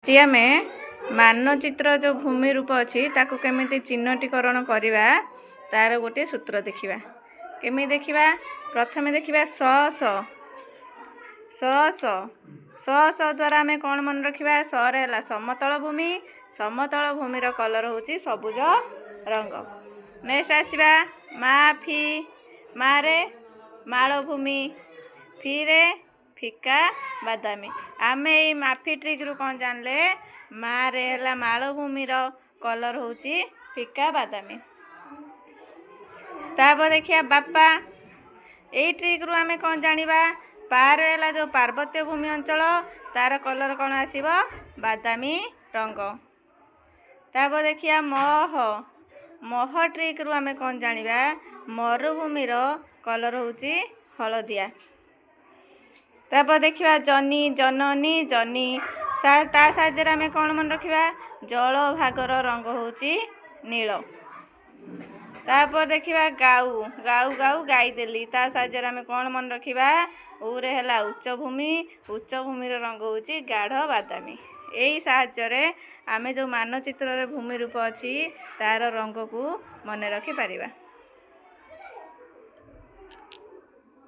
ଆଜି ଆମେ ମାନଚିତ୍ର ଯେଉଁ ଭୂମି ରୂପ ଅଛି, ତାକୁ କେମିତି ଚିହ୍ନଟୀକରଣ କରିବା, ତାର ଗୋଟିଏ ସୂତ୍ର ଦେଖିବା। କେମିତି ଦେଖିବା? ପ୍ରଥମେ ଦେଖିବା ସ ସ ସ ସ ସ ସ ଦ୍ୱାରା ଆମେ କ'ଣ ମନେ ରଖିବା? ସରେ ହେଲା ସମତଳ ଭୂମି। ସମତଳ ଭୂମିର କଲର୍ ହେଉଛି ସବୁଜ ରଙ୍ଗ। ନେକ୍ସଟ ଆସିବା ମା ଫି। ମାରେ ମାଳଭୂମି, ଫିରେ ଫିକା ବାଦାମୀ। ଆମେ ଏଇ ମାଫି ଟ୍ରିକ୍ରୁ କ'ଣ ଜାଣିଲେ? ମାରେ ହେଲା ମାଳଭୂମିର କଲର୍ ହେଉଛି ଫିକା ବାଦାମୀ। ତାପରେ ଦେଖିବା ବାପା। ଏଇ ଟ୍ରିକ୍ରୁ ଆମେ କ'ଣ ଜାଣିବା? ପାର ହେଲା ଯେଉଁ ପାର୍ବତ୍ୟ ଭୂମି ଅଞ୍ଚଳ, ତାର କଲର୍ କ'ଣ ଆସିବ? ବାଦାମୀ ରଙ୍ଗ। ତାପରେ ଦେଖିବା ମହ। ମହ ଟ୍ରିକ୍ରୁ ଆମେ କ'ଣ ଜାଣିବା? ମରୁଭୂମିର କଲର୍ ହେଉଛି ହଳଦିଆ। ତାପରେ ଦେଖିବା ଜନି, ଜନନୀ, ଜନି। ତା ସାହାଯ୍ୟରେ ଆମେ କ'ଣ ମନେ ରଖିବା? ଜଳଭାଗର ରଙ୍ଗ ହେଉଛି ନୀଳ। ତାପରେ ଦେଖିବା ଗାଉ, ଗାଉ ଗାଉ ଗାଇଦେଲି। ତା ସାହାଯ୍ୟରେ ଆମେ କ'ଣ ମନେ ରଖିବା? ଉରେ ହେଲା ଉଚ୍ଚଭୂମି। ଉଚ୍ଚଭୂମିର ରଙ୍ଗ ହେଉଛି ଗାଢ଼ ବାଦାମୀ। ଏଇ ସାହାଯ୍ୟରେ ଆମେ ଯେଉଁ ମାନଚିତ୍ରରେ ଭୂମି ରୂପ ଅଛି, ତାର ରଙ୍ଗକୁ ମନେ ରଖିପାରିବା।